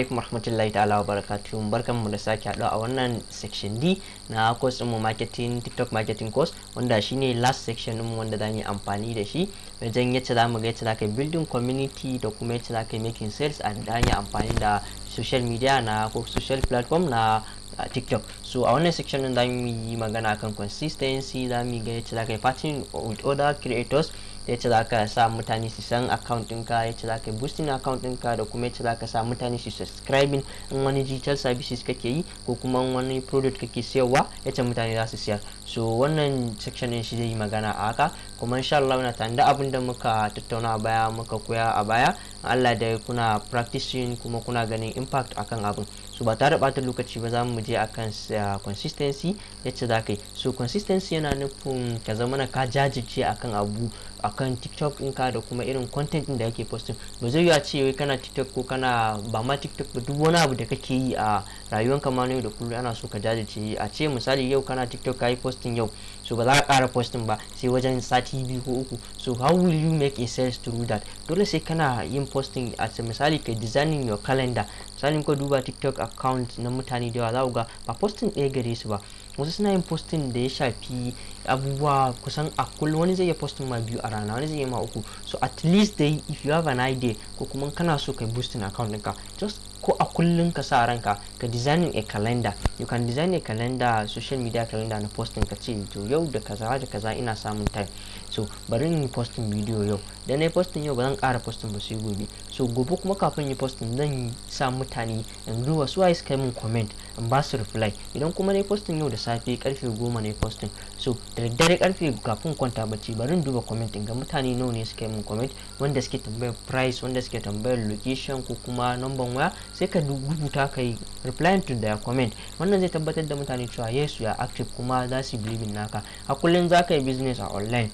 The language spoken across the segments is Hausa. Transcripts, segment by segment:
Alaikum warahmatullahi ta'ala wa barakatuhu. Barkanmu da sake haɗuwa a wannan section D na course mu marketing, TikTok marketing course, wanda shine last section mu wanda za mu yi amfani da shi wajen yacce za mu ga yacce za ka yi building community da kuma yacce za ka yi making sales a da hanyar amfani da social media na ko social platform na TikTok. So a wannan section din za mu yi magana akan consistency, za mu ga yacce za ka yi partnering with other creators, yacce za ka sa mutane su san account ɗinka, yacce za ka yi boosting account ɗinka, da kuma yacce za ka sa mutane su subscribing in wani digital services kake yi ko kuma wani product kake siyarwa, yacce mutane za su siyar. So wannan section ɗin shi zai yi magana a haka. Kuma insha Allah muna tare da abin da muka tattauna a baya, muka koya a baya, Allah da kuna practicing kuma kuna ganin impact akan abin. So ba tare da ɓata lokaci ba, za mu je akan consistency, yacce za ka yi. So consistency yana nufin ka zama na ka jajirce akan abu akan TikTok ɗinka da kuma irin content ɗin da kake posting. Ba zai yi a ce wai kana TikTok ko kana ba ma TikTok ba, duk wani abu da kake yi a rayuwanka ma na yau da kullum ana so ka jajirce. A ce misali yau kana TikTok, ka yi posting yau, so ba za ka ƙara posting ba sai wajen sati 2 ko 3. So how will you make a sales through that? Dole sai kana yin posting. A ce misali kai designing your calendar. Misali ko duba TikTok account na mutane da yawa, za ku ga ba posting ɗaya gare su ba. Wasu suna yin posting da ya shafi abubuwa kusan a kullum. Wani zai iya posting ma biyu a rana, wani zai iya ma uku. So at least dai if you have an idea ko kuma kana so kai boosting account ɗinka, just ko a kullum ka sa ranka ka designing a calendar. You can design a calendar, social media calendar na posting. Ka ce to yau da kaza da kaza ina samun time, so bari in yi posting video yau. Da na yi posting yau, ba zan ƙara posting ba sai gobe. So gobe kuma kafin yi posting, zan sa mutane in duba su waye suka yi min comment, in ba su reply. Idan kuma na yi posting yau da safe, karfe 10 na yi posting, so da daddare karfe kafin kwanta bacci, bari in duba comment in ga mutane nawa ne suka yi min comment, wanda suke tambayar price, wanda suke tambayar location ko kuma number waya. Sai ka rubuta, ka yi replying to their comment. Wannan zai tabbatar da mutane cewa yes, you are active, kuma za su believe naka. A kullum za ka yi business a online,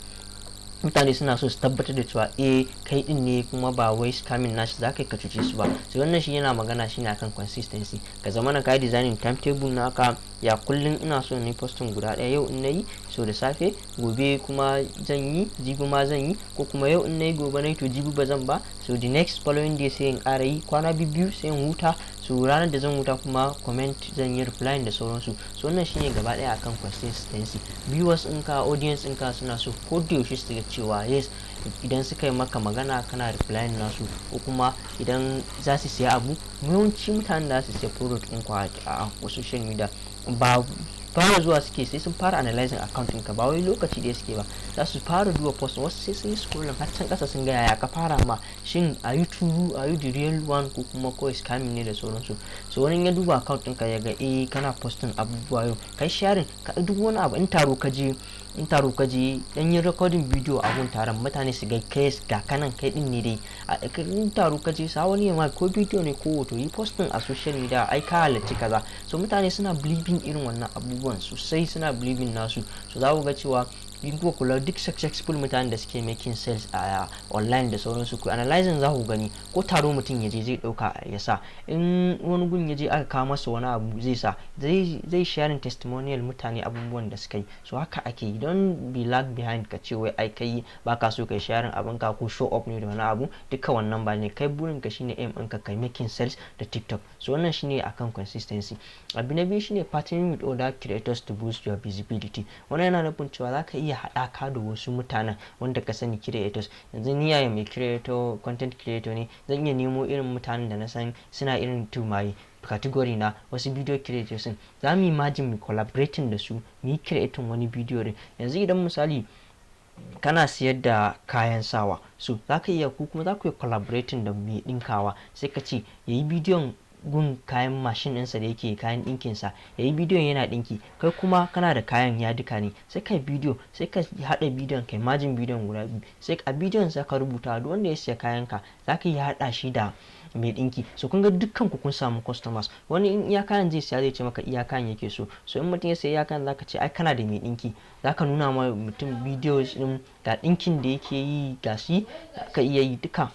mutane suna so su tabbatar da cewa eh, kai din ne, kuma ba wai scamming nashi za ka yi ka cuce su ba. So wannan shi yana magana shine akan consistency. Ka zama na kai designing timetable naka, ya kullum ina so ne posting guda ɗaya. Yau in nayi so da safe, gobe kuma zan yi, jibi ma zan yi, ko kuma yau in nayi, gobe nayi, to jibi ba zan ba. So the next following day sai in ƙara yi, kwana biyu sai in huta. So ranar da zan huta kuma comment zan yi replying da sauransu. So wannan shine gaba ɗaya akan consistency. Viewers ɗinka, audience ɗinka suna so ko da yaushe su ga cewa yes, idan suka yi maka magana kana replying nasu, ko kuma idan za su siya abu. Yawanci mutanen da za su siya product ɗinku a social media ba fara zuwa suke sai sun fara analyzing account ɗinka, ba wai lokaci ɗaya suke ba. Za su fara duba post, wasu sai sun yi scrolling har can ƙasa sun ga yaya ka fara ma, shin are you true, are you the real one, ko kuma kawai scamming ne da sauransu. So wani ya duba account ɗinka ya ga eh, kana posting abubuwa yau, kai sharing ka duk wani abu. In taro ka je, dan yin recording video a gun taron, mutane su ga kai ga kanan kai din ne dai. A in taro ka je, sa wani ma ko bidiyo ne ko hoto, yi posting a social media, ai ka halarci kaza. So mutane suna believing irin wannan abubuwan sosai, suna believing nasu. So za ku ga cewa in kuka kula, duk successful mutanen da suke making sales a online da sauransu, ku analyzing za ku gani ko taro mutum ya je zai dauka ya sa, in wani gun ya je aka kawo masa wani abu zai sa, zai sharing testimonial mutane abubuwan da suka yi. So haka ake yi. Don't be lag behind ka ce wai ai kai ba ka so kai sharing abin ka ko show up ne da wani abu. Duka wannan ba ne kai burin ka shine aim ɗinka kai making sales da TikTok. So wannan shine akan consistency. Abu na biyu shine partnering with other creators to boost your visibility. Wannan yana nufin cewa za ka iya haɗaka da wasu mutanen wanda ka sani creators. Yanzu ni yaya mai creator, content creator ne, zan iya nemo irin mutanen da na san suna irin to my category na wasu video creators din, za mu imagine mu collaborating da su, mu yi creating wani video din. Yanzu idan misali kana siyar da kayan sawa, so za ka iya ku kuma za ku yi collaborating da mai ɗinkawa, sai ka ce ya yi bidiyon gun kayan mashin ɗinsa da yake kayan ɗinkinsa, ya yi bidiyon yana ɗinki. Kai kuma kana da kayan ya duka ne, sai kai bidiyo, sai ka haɗa bidiyon, kai merging bidiyon guda biyu. Sai a bidiyon sai ka rubuta duk wanda ya siya kayan ka za ka iya haɗa shi da mai ɗinki. So kun ga dukkan ku kun samu customers. Wani in iya kayan zai siya, zai ce maka iya kayan yake so. So in mutum ya siya iya kayan, zaka ce ai kana da mai ɗinki, zaka nuna ma mutum bidiyo din ga ɗinkin da yake yi, ga shi ka iya yi duka.